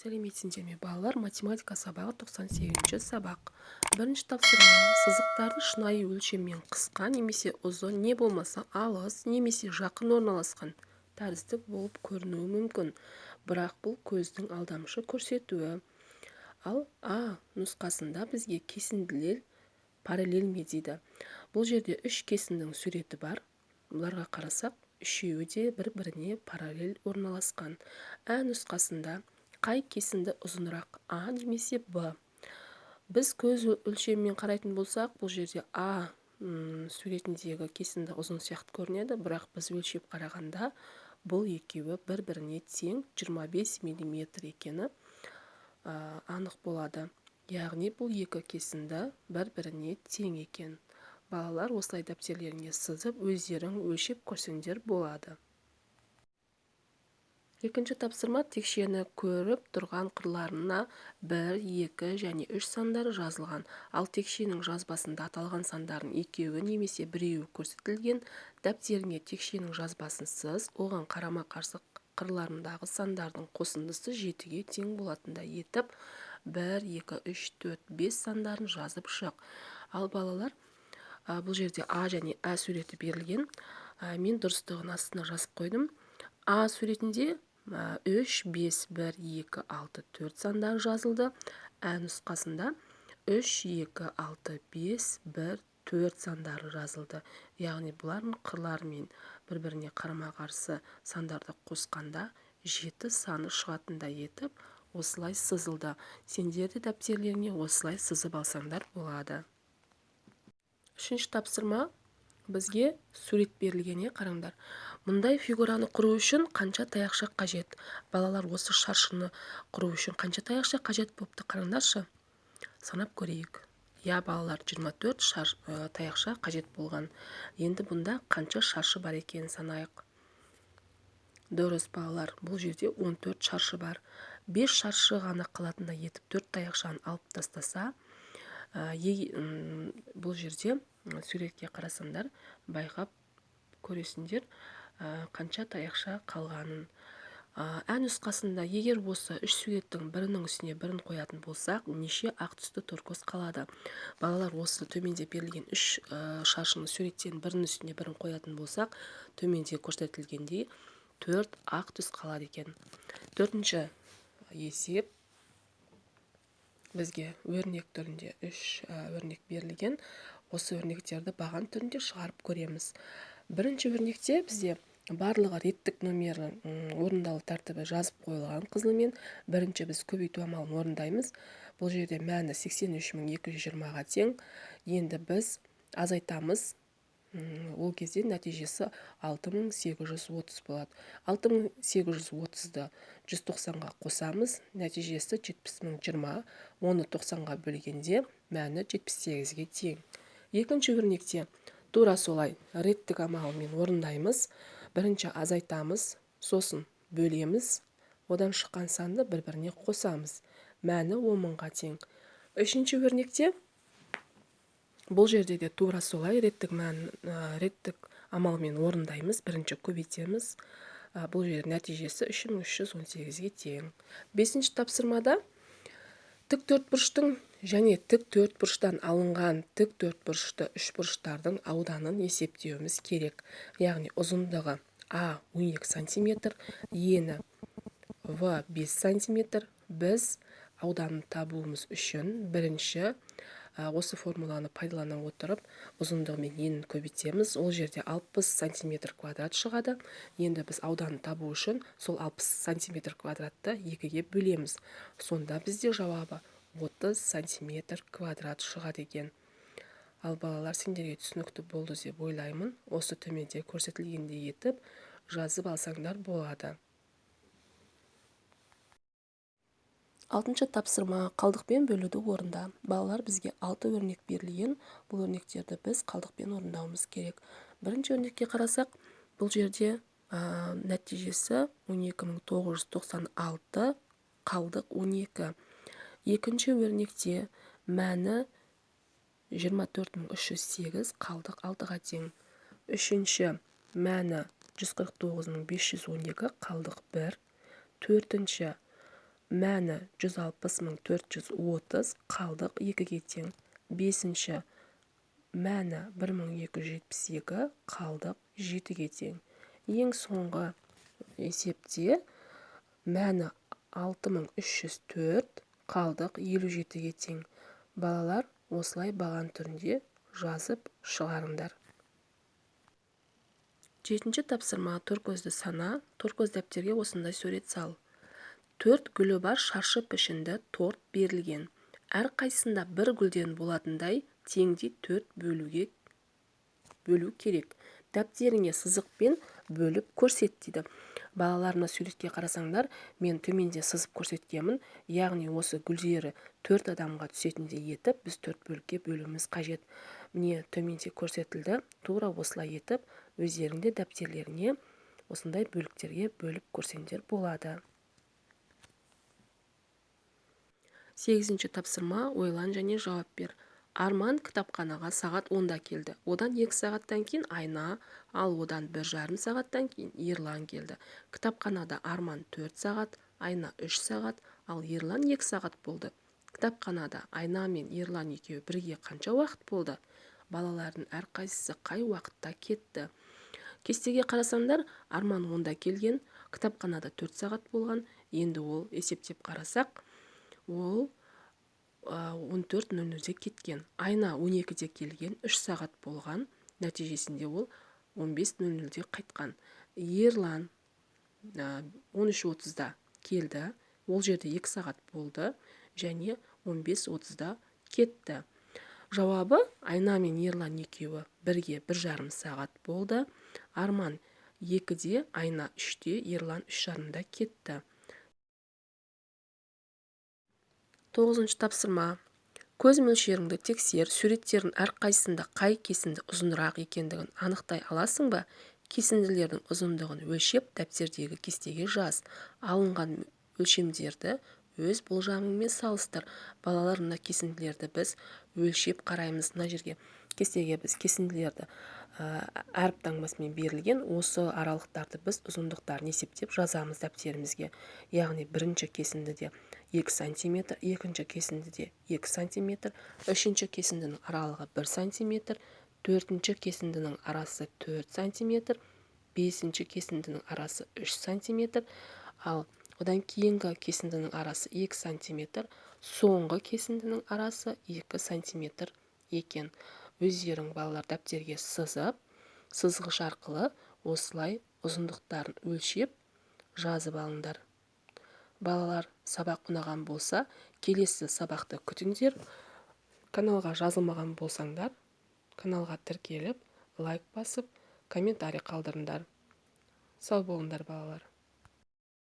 Сәлеметсіңдер ме, балалар! Математика сабағы, 98-ші сабақ. Бірінші тапсырма: сызықтарды шынайы өлшеммен қысқа немесе ұзын, не болмаса алыс немесе жақын орналасқан тәрізді болып көрінуі мүмкін, бірақ бұл көздің алдамшы көрсетуі. Ал А нұсқасында бізге кесінділер параллель ме дейді. Бұл жерде үш кесіндің суреті бар. Бұларға қарасақ, үшеуі де бір-біріне параллель орналасқан. Ә нұсқасында қай кесінді ұзынырақ, А немесе Б? Біз көз өлшемімен қарайтын болсақ, бұл жерде А суретіндегі кесінді ұзын сияқты көрінеді, бірақ біз өлшеп қарағанда бұл екеуі бір-біріне тең 25 миллиметр екені анық болады. Яғни бұл екі кесінді бір-біріне тең екен. Балалар, осылай дәптерлеріне сызып, өздерің өлшеп көрсеңдер болады. Екінші тапсырма: текшені көріп тұрған қырларына 1, 2 және 3 сандары жазылған. Ал текшенің жазбасында аталған сандардың екеуі немесе біреуі көрсетілген. Дәптеріңе текшенің жазбасын сыз, оған қарама-қарсы қырларындағы сандардың қосындысы 7-ге тең болатындай етіп 1, 2, 3, 4, 5 сандарын жазып шық. Ал балалар, бұл жерде А және Ә суреті берілген. Мен дұрыстығын астына жазып қойдым. А суретінде 3, 5, 1, 2, 6, 4 сандары жазылды. Ә нұсқасында 3, 2, 6, 5, 1, 4 сандары жазылды. Яғни бұлардың қырларымен бір-біріне қарама-қарсы сандарды қосқанда 7 саны шығатындай етіп осылай сызылды. Сендер де дәптерлеріңе осылай сызып алсаңдар болады. Үшінші тапсырма: бізге сурет берілгеніне қараңдар. Мұндай фигураны құру үшін қанша таяқша қажет? Балалар, осы шаршыны құру үшін қанша таяқша қажет болыпты, қараңдаршы. Санап көрейік. Я, балалар, 24 таяқша қажет болған. Енді бұнда қанша шаршы бар екенін санайық. Дұрыс, балалар, бұл жерде 14 шаршы бар. 5 шаршы ғана қалатындай етіп 4 таяқшаны алып тастаса, бұл жерде суретке қарасаңдар, байқап көресіңдер, қанша таяқша қалғанын. Ә нұсқасында егер осы үш суреттің бірінің үстіне бірін қоятын болсақ, неше ақ түсті торкөз қалады? Балалар, осы төменде берілген үш шаршыны суреттен бірінің үстіне бірін қоятын болсақ, төменде көрсетілгендей 4 ақ түс қалады екен. Төртінші есеп: бізге өрнек түрінде үш өрнек берілген. Осы өрнектерді баған түрінде шығарып көреміз. Бірінші өрнекте бізде барлығы реттік номері, орындалу тәртібі жазып қойылған қызылмен. Бірінші біз көбейту амалын орындаймыз. Бұл жерде мәні сексен үш мың екі жүз жиырмаға тең. Енді біз азайтамыз. Ол кезде нәтижесі алты мың сегіз жүз отыз болады. Алты мың сегіз жүз отызды жүз тоқсанға қосамыз. Нәтижесі жетпіс мың жиырма. Оны тоқсанға бөлгенде мәні жетпіс сегізге тең. Екінші өрнекте тура солай реттік амалмен орындаймыз. Бірінші азайтамыз, сосын бөлеміз. Одан шыққан санды бір-біріне қосамыз. Мәні он мыңға тең. Үшінші өрнекте бұл жерде де тура солай реттік амалмен орындаймыз. Бірінші көбейтеміз. Бұл жер нәтижесі үш мың үш жүз он сегізге тең. Бесінші тапсырмада тік төртбұрыштың және тік төртбұрыштан алынған тік төртбұрышты үшбұрыштардың ауданын есептеуіміз керек. Яғни ұзындығы А 12 сантиметр, ені В 5 сантиметр. Біз ауданын табуымыз үшін бірінші осы формуланы пайдалана отырып ұзындығы мен енін көбейтеміз. Ол жерде 60 сантиметр квадрат шығады. Енді біз ауданын табу үшін сол 60 сантиметр квадратты екіге бөлеміз. Сонда бізде жауабы 30 сантиметр квадрат шығады екен. Ал балалар, сендерге түсінікті болды деп ойлаймын. Осы төменде көрсетілгендей етіп жазып алсаңдар болады. Алтыншы тапсырма: қалдықпен бөлуді орында. Балалар, бізге 6 өрнек берілген. Бұл өрнектерді біз қалдықпен орындауымыз керек. Бірінші өрнекке қарасақ, бұл жерде нәтижесі он екі мың тоғыз жүз тоқсан алты, қалдық он екі. Екінші өрнекте мәні жиырма төрт мың үш жүз сегіз, қалдық алтыға тең. Үшінші мәні жүз қырық тоғыз мың бес жүз он екі, қалдық бір. Төртінші Мәні 160 430, қалдық 2-ге тең. Бесінші мәні 1272, қалдық 7-ге тең. Ең соңғы есепте мәні 6304, қалдық 57-ге тең. Балалар, осылай баған түрінде жазып шығарыңдар. Жетінші тапсырма. Торкөзді сана. Торкөз дәптерге осындай сурет сал. 4 гүлі бар шаршы пішінді торт берілген. Әрқайсысында бір гүлден болатындай теңдей 4 бөлу керек. Дәптеріңе сызықпен бөліп көрсет дейді. Балалар, мына суретке қарасаңдар, мен төменде сызып көрсеткенмін. Яғни осы гүлдері 4 адамға түсетіндей етіп, біз 4 бөлікке бөлуіміз қажет. Міне төменде көрсетілді. Тура осылай етіп, өздеріңде дәптерлеріңе осындай бөліктерге бөліп көрсеңдер болады. Сегізінші тапсырма. Ойлан және жауап бер. Арман кітапханаға сағат 10-да келді. Одан 2 сағаттан кейін Айна, ал одан бір жарым сағаттан кейін Ерлан келді. Кітапханада Арман 4 сағат, Айна 3 сағат, ал Ерлан 2 сағат болды. Кітапханада Айна мен Ерлан екеуі бірге қанша уақыт болды? Балалардың әрқайсысы қай уақытта кетті? Кестеге қарасаңдар, Арман 10-да келген, кітапханада 4 сағат болған. Енді ол есептеп қарасақ, ол 14:00-де кеткен. Айна 12-де келген, 3 сағат болған. Нәтижесінде ол 15:00-де қайтқан. Ерлан 13:30-да келді, ол жерде 2 сағат болды және 15:30-да кетті. Жауабы: Айна мен Ерлан екеуі бірге бір жарым сағат болды. Арман 2-де, Айна 3-те, Ерлан үш жарымда кетті. Тоғызыншы тапсырма. Көз мөлшеріңді тексер, суреттердің әрқайсысында қай кесінді ұзынырақ екендігін анықтай аласың ба? Кесінділердің ұзындығын өлшеп, дәптердегі кестеге жаз. Алынған өлшемдерді өз болжамыңмен салыстыр. Балалар, мына кесінділерді біз өлшеп қараймыз. Мына жерге кестеге біз кесінділерді әріп таңбасымен берілген осы аралықтарды біз ұзындықтарын есептеп жазамыз дәптерімізге. Яғни бірінші кесіндіде 2 сантиметр, екінші кесіндіде 2 сантиметр, үшінші кесіндінің аралығы 1 сантиметр, төртінші кесіндінің арасы 4 сантиметр, бесінші кесіндінің арасы 3 сантиметр, ал одан кейінгі кесіндінің арасы 2 сантиметр, соңғы кесіндінің арасы 2 сантиметр екен. Өздерің балалар дәптерге сызып, сызғыш арқылы осылай ұзындықтарын өлшеп жазып алыңдар. Балалар, сабақ ұнаған болса, келесі сабақты күтіңдер. Каналға жазылмаған болсаңдар, каналға тіркеліп, лайк басып, комментарий қалдырыңдар. Сау болыңдар, балалар.